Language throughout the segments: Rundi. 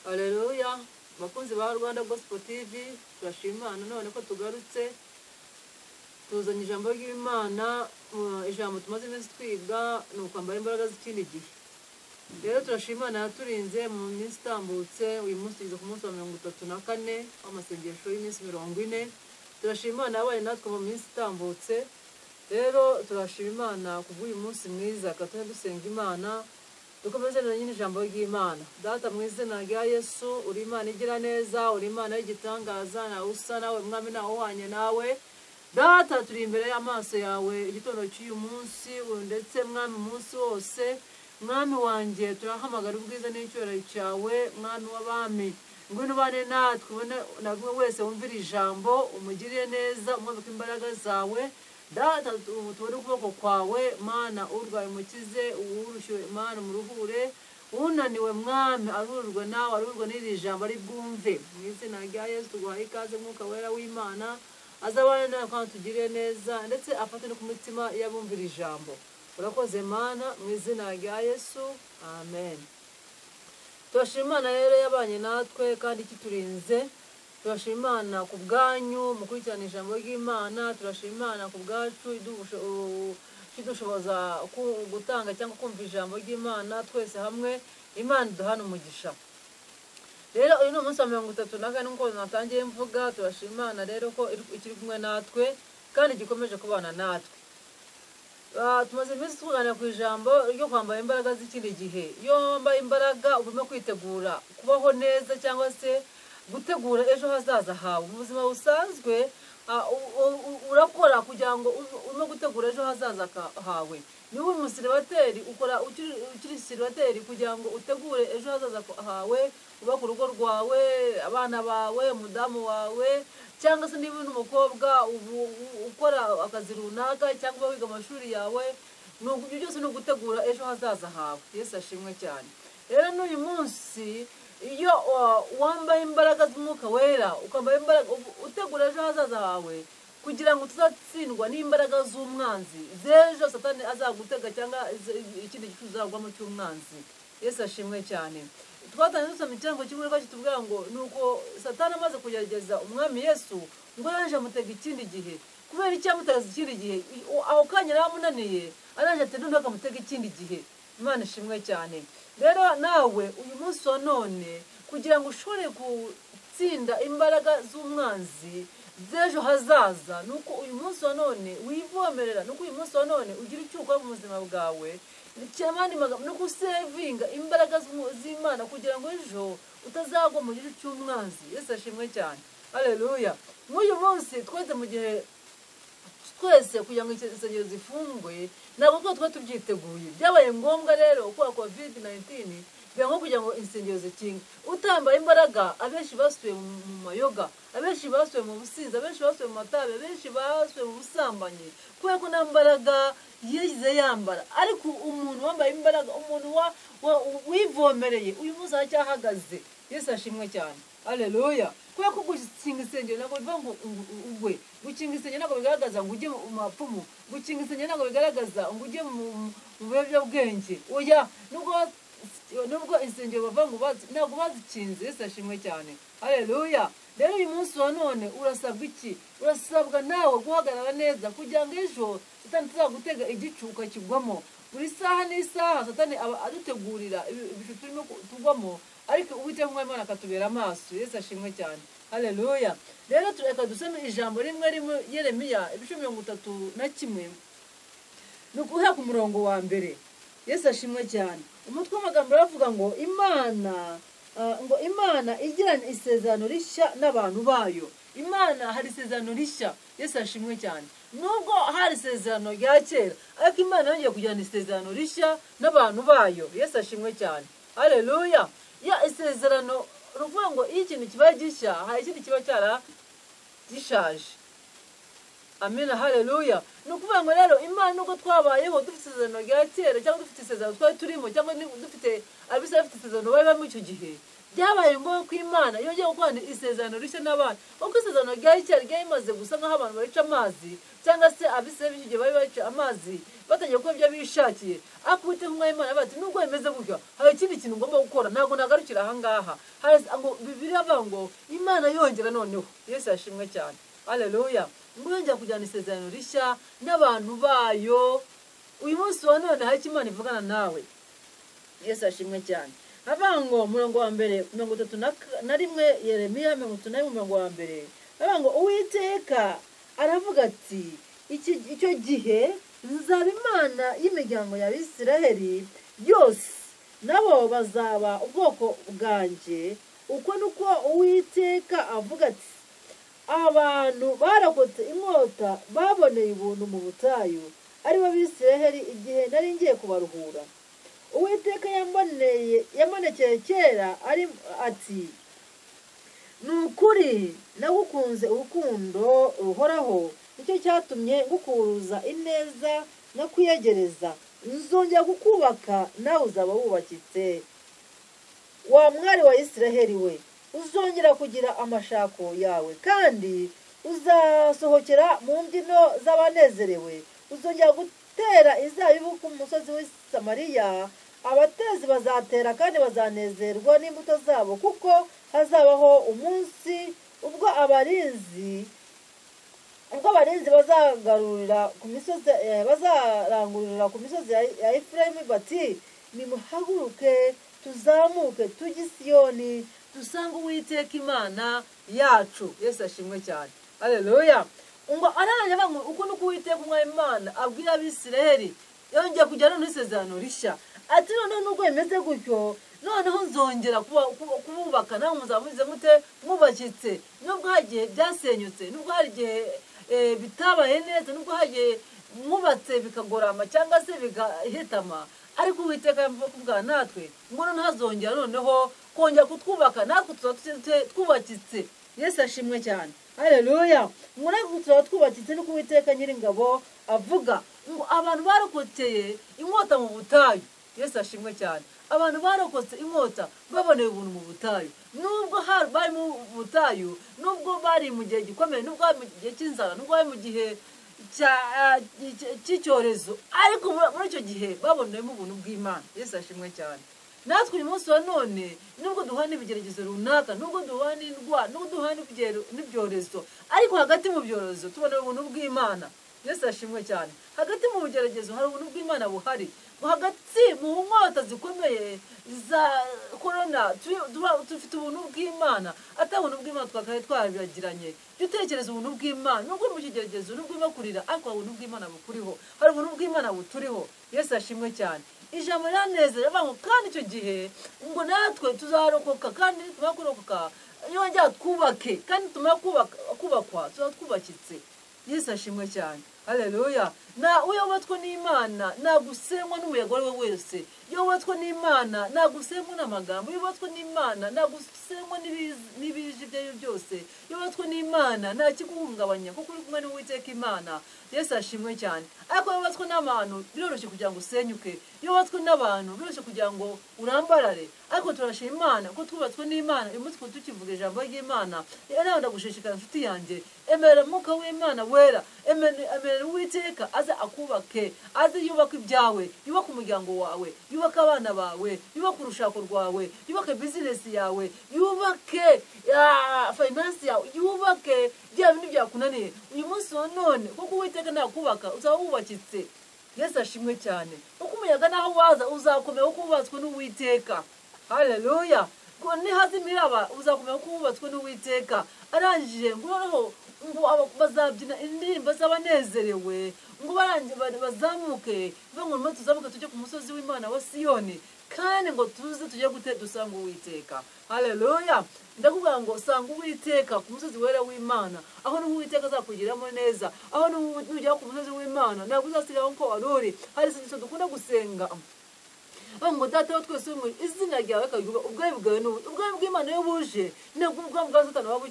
Haleluya, bakunzi ba Rwanda Gospel TV, turashima Imana none ko tugarutse tuzanye ijambo ry'Imana. Ijambo tumaze iminsi twiga ni ukwambara imbaraga z'ikindi gihe. Rero turashima Imana yaturinze mu minsi itambutse. Uyu munsi tugeze ku munsi wa 34 w'amasengesho y'iminsi 40. Turashima Imana yabaye natwe mu minsi itambutse. Rero turashima Imana kubw'uyu munsi mwiza, kandi dusenga Imana dukomeze na nyine ijambo ry'Imana. Data mu izina rya Yesu, uri Imana igira neza, uri Imana y'igitangaza, nawe usa nawe Mwami, nawe uhwanye nawe. Data, turi imbere y'amaso yawe igitondo cy'uyu munsi, ndetse Mwami umunsi wose. Mwami wanjye, turahamagara ubwiza n'icyubahiro cyawe, Mwami w'abami. Ngwino ubane natwe, ubone na buri wese wumvira ijambo, umugirire neza, umwambike imbaraga zawe. Data, tubone ukuboko kwawe, Mana, urwaye umukize, uwurushye Mana umuruhure, unaniwe Mwami aruhurwe nawe, aruhurwe n'iri jambo ari bwumve. Mu izina rya Yesu tuguhaye ikaze, Mwuka Wera w'Imana azabane nawe kandi tugirire neza, ndetse afate no ku mitima y'abumvira ijambo. Urakoze Mana, mu izina rya Yesu, amen. Turashima Imana rero yabanye natwe kandi ikiturinze. Turashima Imana ku bwanyu mukurikirana ijambo ry'Imana. Turashima Imana ku bwacu idushoboza gutanga cyangwa kumva ijambo ry'Imana twese hamwe. Imana iduhana umugisha. Rero uyu ni umunsi wa 34 nk'uko natangiye mvuga. Turashima Imana rero ko ikiri kumwe natwe kandi gikomeje kubana natwe. Tumaze iminsi tuganira ku ijambo ryo kwambara imbaraga z'ikindi gihe. Iyo wambaye imbaraga uba urimo kwitegura kubaho neza cyangwa se gutegura ejo hazaza hawe. Mu buzima busanzwe urakora kugira ngo urimo gutegura ejo hazaza hawe. Niba uri umusiribateri, ukora ukiri siribateri kugira ngo utegure ejo hazaza hawe, ubake urugo rwawe, abana bawe, umudamu wawe, cyangwa se niba uri umukobwa ukora akazi runaka cyangwa wiga amashuri yawe. Ibyo byose ni ugutegura ejo hazaza hawe. Yesu ashimwe cyane. Rero n'uyu munsi iyo wambaye imbaraga z'Umwuka Wera, ukambara imbaraga, utegura ejo hazaza hawe kugira ngo tuzatsindwa n'imbaraga z'umwanzi z'ejo Satani azagutega cyangwa ikindi gicucu uzagwamo cy'umwanzi. Yesu ashimwe cyane. Twatangiye dusoma ikirango cy'umuriro kitubwira ngo nuko Satani amaze kugerageza Umwami Yesu, ngo yaje amutega ikindi gihe. Kubera icyo amutega ikindi gihe, aho kanya yaramunaniye, araje ati noneho akamutega ikindi gihe. Imana ishimwe cyane. Rero nawe uyu munsi wa none, kugira ngo ushobore gutsinda imbaraga z'umwanzi z'ejo hazaza, nuko uyu munsi wa none wivomerera, nuko uyu munsi wa none ugira icyo ukora mu buzima bwawe, nuko usevinga imbaraga z'Imana kugira ngo ejo utazagwa mu gicu cy'umwanzi. Yesu ashimwe cyane. Haleluya. Nk'uyu munsi twese mu gihe twese kugira ngo insengero zifungwe, ntabwo twari tubyiteguye. Byabaye ngombwa rero kubera COVID-19, biba nko kugira ngo insengero zikinge. Utambaye imbaraga, abenshi basubiye mu mayoga, abenshi basubiye mu businzi, abenshi basubiye mu matabi, abenshi basubiye mu busambanyi, kubera ko nta mbaraga yigize yambara. Ariko umuntu wambaye imbaraga, umuntu wivomereye, uyu munsi aracyahagaze. Yesu ashimwe cyane. Haleluya. Kubera ko gukinga insengero ntabwo bivuga ngo ugwe. Gukinga insengero ntabwo bigaragaza ngo ujye mu mapfumu. Gukinga insengero ntabwo bigaragaza ngo ujye mu biyobyabwenge. Oya, nubwo insengero bavuga ngo ntabwo bazikinze. Yesu ashimwe cyane. Haleluya. Rero uyu munsi wa none urasabwa iki? Urasabwa nawe guhagarara neza kugira ngo ejo Satani atazagutega igicu ukakigwamo. Buri saha n'isaha Satani aba adutegurira ibicu turimo tugwamo, ariko Uwiteka Imana akatubera amaso. Yesu ashimwe cyane. Haleluya. Rero tureka dusome ijambo rimwe rimwe, Yeremiya ibice 31, ni uguhera ku murongo wa mbere. Yesu ashimwe cyane. Umutwe w'amagambo uravuga ngo Imana ngo Imana igirana isezerano rishya n'abantu bayo. Imana hari isezerano rishya. Yesu ashimwe cyane. Nubwo hari isezerano rya kera, ariko Imana yongeye kugirana isezerano rishya n'abantu bayo. Yesu ashimwe cyane. Haleluya. Ya isezerano, ni ukuvuga ngo iyo ikintu kiba gishya, hari ikindi kiba cyaragishaje. Amina, haleluya. Ni ukuvuga ngo rero Imana nubwo twabayeho dufite isezerano rya kera, cyangwa dufite isezerano twari turimo, cyangwa dufite abisirayeli bafite isezerano bari barimo icyo gihe, byabaye ngombwa ko Imana yongeye gukorana isezerano rishya n'abana. Kuko isezerano rya kera ryari rimaze gusa nk'aho abantu bayica amazi, cyangwa se abisirayeli b'icyo gihe bari bayica amazi. batangiye gukora ibyo bishakiye. Ariko Uwiteka Umwami Imana bati nubwo bimeze gutyo hari ikindi kintu ngomba gukora, ntabwo nagarukira aha ngaha. Ngo Bibiliya avuga ngo Imana yongera noneho, Yesu yashimwe cyane, haleluya, ngo yongera kujyana isezerano rishya n'abantu bayo. Uyu munsi wa none hari icyo Imana ivugana nawe. Yesu ashimwe cyane. Avuga ngo umurongo wa mbere 31 Yeremiya 31 umurongo wa mbere, avuga ngo Uwiteka aravuga ati icyo gihe nzaba Imana y'imiryango ya Isiraheli yose, nabo bazaba ubwoko bwanjye. Uko niko Uwiteka avuga ati abantu barokotse inkota baboneye ubuntu mu butayu, aribo Bisiraheli, igihe nari ngiye kubaruhura. Uwiteka yambonekeye kera ari ati ni ukuri nagukunze urukundo ruhoraho, nicyo cyatumye ngukuruza ineza no kwiyegereza. Nzongera kukubaka nawe uzaba wubakitse, wa mwari wa Isiraheli we. Uzongera kugira amashako yawe kandi uzasohokera mu mbyino z'abanezerewe. Uzongera gutera inzabibu ku musozi w'i Samariya, abatezi bazatera kandi bazanezerwa n'imbuto zabo, kuko hazabaho umunsi ubwo abarinzi bazagarurira ku misozi, bazarangururira ku misozi ya Efurayimu bati nimuhaguruke tuzamuke tujye i Siyoni dusange Uwiteka Imana yacu. Yesu ashimwe cyane, haleluya. Ngo arangije ngo uko nuko Uwiteka Umwami Imana abwira Abisiraheli, yongeye kujyana n'isezerano rishya ati noneho nubwo bimeze gutyo, noneho nzongera kububaka nawe muzamuze mute mwubakitse. Nubwo hari igihe byasenyutse, nubwo hari igihe bitabaye neza, nubwo hari igihe mwubatse bikagorama cyangwa se bigahitama, ariko Uwiteka yavuga natwe ngo ntazongera noneho kongera kutwubaka, natwe tuzaba twubakitse. Yesu ashimwe cyane, haleluya. Ngo natwe tuzaba twubakitse, nuko Uwiteka Nyiringabo avuga ngo abantu barokoteye inkota mu butayu. Yesu ashimwe cyane. Abantu barokotse inkota baboneye ubuntu mu butayu. Nubwo bari mu butayu, nubwo bari mu gihe gikomeye, nubwo bari mu gihe cy'inzara, nubwo bari mu gihe cy'icyorezo, ariko muri icyo gihe baboneyemo ubuntu bw'Imana. Yesu ashimwe cyane. Natwe uyu munsi wa none nubwo duhura n'ibigeragezo runaka, nubwo duhura n'indwara, nubwo duhura n'ibyorezo, ariko hagati mu byorezo tubona ubuntu bw'Imana. Yesu ashimwe cyane. Hagati mu bigeragezo hari ubuntu bw'Imana buhari. Hagati mu nkota zikomeye za korona dufite ubuntu bw'Imana. Atari ubuntu bw'Imana twakaye twabiragiranye. Jya utekereza ubuntu bw'Imana, nubwo mu kigeragezo, nubwo urimo kurira, ariko hari ubuntu bw'Imana bukuriho, hari ubuntu bw'Imana buturiho. Yesu ashimwe cyane. Ijambo riranezera rivuga ngo kandi icyo gihe ngo natwe tuzarokoka, kandi nitumara kurokoka yongera twubake, kandi nitumara kubakwa tuzaba twubakitse. Yesu ashimwe cyane, haleluya. Na uyobotswe n'Imana nagusenywa n'umuyaga uwo ari we wese. Iyo wubatswe n'Imana nagusenywa n'amagambo. Iyo wubatswe n'Imana nagusenywa n'ibije ibyo ari byo byose. Iyo wubatswe n'Imana nta kiguhungabanya, kuko uri kumwe n'Uwiteka Imana. Yesu ashimwe cyane. Ariko iyo wubatswe n'abantu biroroshye kugira ngo usenyuke. Iyo wubatswe n'abantu biroroshye kugira ngo urambarare. Ariko turashima Imana ko twubatswe n'Imana. Uyu munsi tukivuga ijambo ry'Imana, rero ndagushishikariza inshuti yanjye, emera Mwuka w'Imana wera, emera Uwiteka aze akubake, aze yubake ibyawe, yubake umuryango wawe, yubake abana bawe, yubake urushako rwawe, yubake bizinesi yawe, yubake finance yawe, yubake bya bintu byakunaniye. Uyu munsi wa none kuko Uwiteka nakubaka uzaba wubakitse. Yesu ashimwe cyane. Kuko umuyaga naho waza uzakomera kuko wubatswe n'Uwiteka. Haleluya. Nihaza imiraba uzakomera kuko wubatswe n'Uwiteka. Arangije ngo noneho ngo bazabyina indirimbo z'abanezerewe, ngo bazamuke, ngo ngo tuzamuke tujye ku musozi w'Imana wa Siyoni, kandi ngo tuze tujye gute dusanga Uwiteka. Haleluya. Ndakubwira ngo sanga Uwiteka ku musozi wera w'Imana, aho niho Uwiteka azakugiramo neza, aho nujya ku musozi w'Imana ntabwo uzasigara nko wari uri. Hari isengesho dukunda gusenga Ngo Data wa twese uri mu izina ryawe kaguba ubwami bwawe ubwami bw'Imana iyo buje ntabwo ubwami bwa Satani buba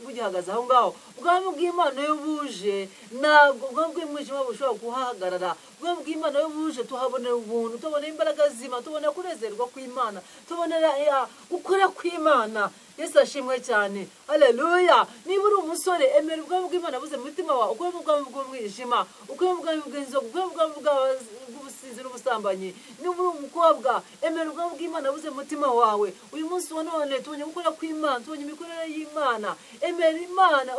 bugihagaze aho ngaho. Ubwami bw'Imana iyo buje ntabwo ubwami bw'umwijima bushobora kuhahagarara. Ubwami bw'Imana iyo buje tuhabonera ubuntu, tubonera imbaraga z'Imana, tubonera kunezerwa kw'Imana, tubonera gukora kw'Imana. Yesu ashimwe cyane, haleluya. Niba uri umusore, emera ubwami bw'Imana buze mu mutima wawe, ukure mu bwami bw'umwijima, ukure mu bwami bw'inzoga, ukure mu bwami bw'ubusinzi n'ubusambanyi. Niba uri umukobwa, emera ubwami bw'Imana buze mu mutima wawe. Uyu munsi wa none tubonye gukora kw'Imana, tubonye imikorere y'Imana. Emera Imana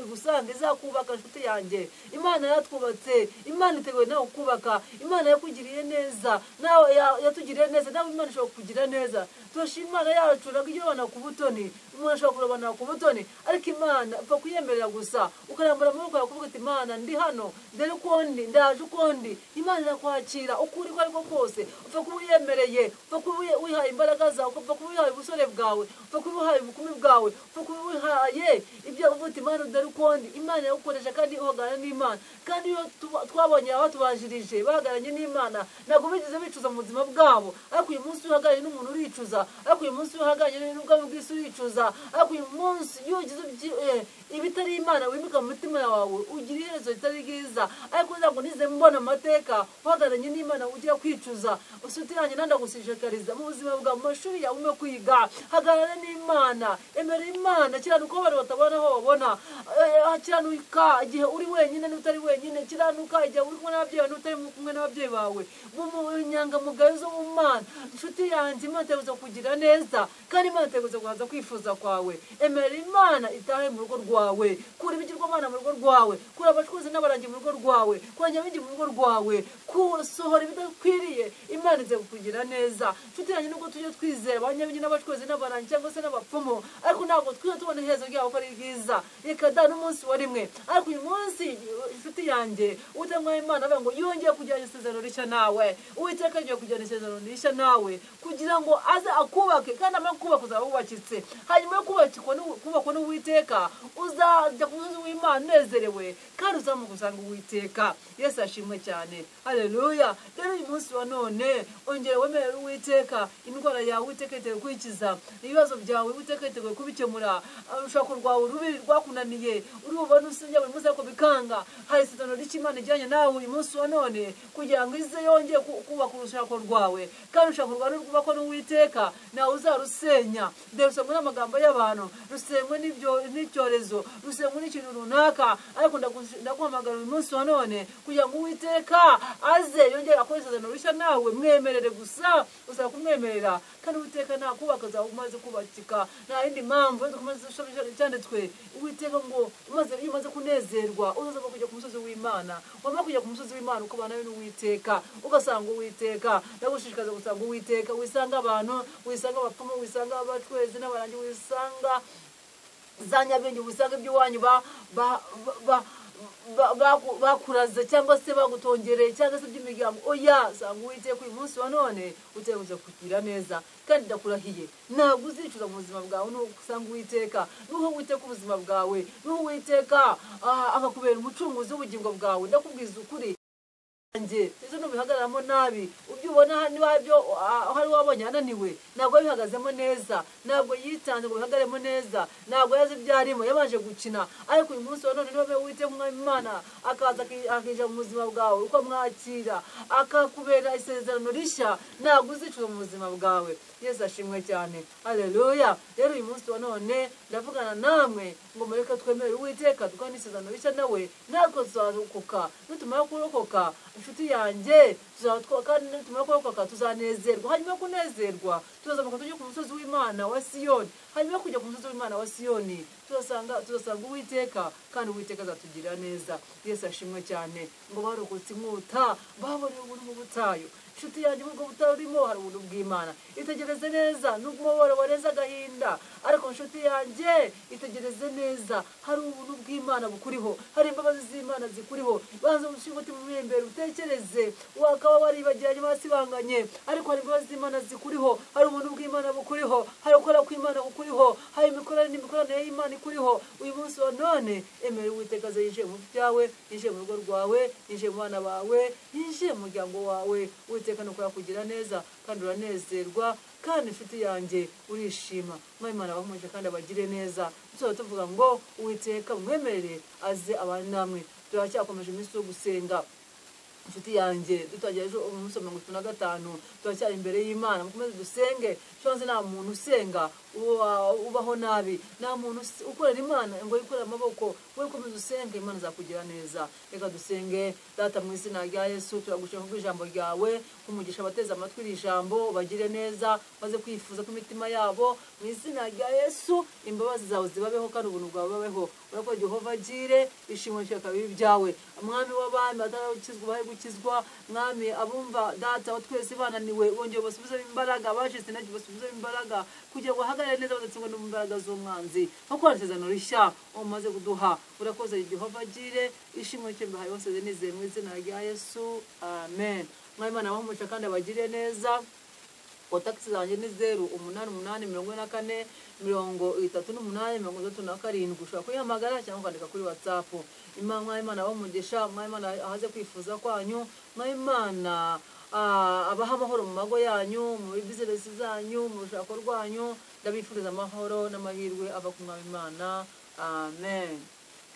igusanga izakubaka, inshuti yanjye. Imana yaratwubatse, Imana iteguye nawe kubaka, Imana yakugiriye neza, nawe yatugiriye neza, nawe Imana ishobora kukugira neza. Turashima Imana yacu ntabwo ijya irobana ku butoni, umuntu ashobora kurobana ku butoni, ariko Imana upfa kuyemerera gusa, ukarambura amaboko yawe ukavuga uti Imana ndi hano, ndere uko ndi, ndaje uko ndi. Imana irakwakira uko uri ko ariko kose, upfa kuba uyemereye, upfa kuba wihaye imbaraga zawe, upfa kuba wihaye ubusore bwawe, upfa kuba wihaye ubukumi bwawe, upfa kuba wihaye ibyo uvuga uti Imana ndere uko ndi. Imana iragukoresha kandi uhagarara n'Imana. Kandi iyo twabonye abatubanjirije bahagararanye n'Imana ntabwo bigeze bicuza mu buzima bwabo, ariko uyu munsi uhagararanye n'umuntu uricuza, ariko uyu munsi uhagararanye n'ubwami bw'isi uricuza, ariko uyu munsi iyo ugize ibitari Imana wimika mu mutima wawe ugira iherezo ritari ryiza. Ariko ntabwo nize mbona amateka uhagararanye n'Imana ugira kwicuza. Inshuti yanjye ndagushishikariza mu buzima bwawe, mu mashuri yawe urimo kwiga, hagarara n'Imana, emera Imana, kiranuka aho abantu batabona aho babona, kiranuka igihe uri wenyine n'utari wenyine, kiranuka igihe uri kumwe n'ababyeyi bawe n'utari kumwe n'ababyeyi bawe, mu nyangamugayo zo mu Mana. Inshuti yanjye, Imana iteguza kugira neza, kandi Imana iteguza guhaza kwifuza kwawe. Emera Imana itahe mu rugo rwawe, kura ibigirwamana mu rugo rwawe, kura abacuruzi n'abarangi mu rugo rwawe, kura nyabingi mu rugo rwawe, kusohora ibidakwiriye. Imana ize kukugira neza. Inshuti yanjye, nubwo tujye twizera ba nyabingi n'abacuruzi n'abarangi cyangwa se n'abapfumu, ariko ntabwo twiza tubona iherezo ryabo ko ari ryiza. Reka da n'umunsi wa rimwe. Ariko uyu munsi inshuti yanjye, Uwiteka Imana avuga ngo yongeye kugirana isezerano rishya nawe. Uwiteka agiye kugirana isezerano rishya nawe kugira ngo aze akubake, kandi amara kubaka uzaba wubakitse. Hanyuma yo kubakwa n'Uwiteka, uzajya ku musozi w'Imana unezerewe, kandi uzamuka usanga Uwiteka. Yesu ashimwe cyane, haleluya. Rero uyu munsi wa none ongera wemerere Uwiteka indwara yawe, Uwiteka yiteguye kuyikiza, ibibazo byawe Uwiteka yiteguye kubikemura. Urushako rwawe rubi rwakunaniye, urubona usenya buri munsi ariko bikanga, hari isezerano ry'Imana ijyanye nawe uyu munsi wa none kugira ngo ize yongere kubaka urushako rwawe. Kandi urushako rwawe rwubakwa n'Uwiteka, nawe uzarusenya. Dore rusengwa n'amagambo y'abantu, rusengwa n'icyorezo, rusengwa n'ikintu runaka, ariko ndaguhamagara uyu munsi wa none kugira ngo Uwiteka aze yongere akore isezerano rishya nawe. Mwemerere gusa, uzaba kumwemerera, kandi Uwiteka nakubaka uzaba umaze kubakika. Nta yindi mpamvu cyanditswe Uwiteka ngo iyo umaze kunezerwa uzaza kujya ku musozi w'Imana. Wamara kujya ku musozi w'Imana ukabana n'Uwiteka, ugasanga Uwiteka. Ndagushishikariza gusanga Uwiteka, wisanga abantu, wisanga abapfumu, wisanga abacwezi n'abarangi, wisanga za nyabingi, wisanga iby'iwanyu bakuraze cyangwa se bagutongereye cyangwa se by'imiryango. Oya, sanga Uwiteka uyu munsi wa none, uteguza kugira neza, kandi ndakurahiye ntabwo uzicuza mu buzima bwawe nusanga Uwiteka. Nuho Uwiteka ubuzima bwawe, nuho Uwiteka akakubera umucunguzi w'ubugingo bwawe. Ndakubwiza ukuri njye ejo nubihagararamo nabi, ubyubona niba byo hari wabonye ananiwe, ntabwo yabihagazemo neza, ntabwo yitanze ngo bihagaremo neza, ntabwo yazi ibyo arimo, yabanje gukina. Ariko uyu munsi wa none niba Uwiteka Umwami Imana akaza akinjira mu buzima bwawe, ukamwakira akakubera isezerano rishya, ntabwo uzicuza mu buzima bwawe. Yesu ashimwe cyane, haleluya. Rero uyu munsi wa none ndavugana namwe ngo mureke twemere Uwiteka, dukore isezerano rishya nawe, natwe tuzarokoka. Nitumara kurokoka inshuti yanjye, kandi nitumara kurokoka tuzanezerwa. Hanyuma kunezerwa tuzazamuka tujye ku musozi w'Imana wa Siyoni. Hanyuma kujya ku musozi w'Imana wa Siyoni tuzasanga Uwiteka, kandi Uwiteka azatugirira neza. Yesu ashimwe cyane. Ngo barokotse inkota, baboneye ubuntu mu butayu. Inshuti yanjye, ubwo butayu urimo hari ubuntu bw'Imana. Itegereze neza, nubwo umubabaro wareze agahinda, ariko inshuti yanjye itegereze neza, hari ubuntu bw'Imana bukuriho, hari imbabazi z'Imana zikuriho. Banza ushyire umutima mu imbere, utekereze, wakaba waribagiranye basibanganye, ariko hari imbabazi z'Imana zikuriho, hari ubuntu bw'Imana bukuriho, hari gukora kw'Imana bukuriho, hari imikorere n'imikoranire y'Imana ikuriho. Uyu munsi wa none emera Uwiteka aze yinjiye mu byawe, yinjiye mu rugo rwawe, yinjiye mu bana bawe, yinjiye mu muryango wawe. Uwiteka Uwiteka nuko yakugira neza kandi uranezerwa, kandi inshuti yanjye urishima. Mwami Imana abahe kandi abagire neza. Tuzaba tuvuga ngo Uwiteka mwemerere aze abane namwe. Turacyakomeje iminsi yo gusenga inshuti yanjye, dutangira ejo umunsi wa 35, turacyari imbere y'Imana. Mukomeze dusenge. Cyangwa nta muntu usenga ubaho nabi, nta muntu ukorera Imana ngo yikorere amaboko. Wowe komeza usenge, Imana izakugira neza. Reka dusenge. Data, mu izina rya Yesu, turagushima kubw'ijambo ryawe, umugisha abateze amatwi iri jambo, bagire neza maze kwifuza kw'imitima yabo. Mu izina rya Yesu, imbabazi zawe zibabeho kandi ubuntu bwawe bubabeho. Urakoze Jehova Jire, ishimwe cyaka bibi byawe. Mwami w'abami, batarakizwa bahe gukizwa. Mwami, abumva Data wa twese bananiwe, wongeye basubizemo imbaraga, abacitse intege basubizemo imbaraga, kugira ngo bahagarare neza badatsindwa n'imbaraga z'umwanzi. Nko isezerano rishya umaze kuduha. Urakoze Jehova Jire, ishimwe cyo mbahaye hose nizeye mu izina rya Yesu, amen. Mwami Imana abahe kandi abagire neza. Kontakiti zanjye ni 088 44 38 67. Ushobora kuyihamagara cyangwa ukandika kuri WhatsApp. Imana, Mwami Imana abahe umugisha. Mwami Imana ahaze kwifuza kwanyu. Mwami Imana abaha amahoro mu mago yanyu, muri bizinesi zanyu, mu rushako rwanyu. Ndabifuriza amahoro n'amahirwe ava ku Mwami Imana, amen.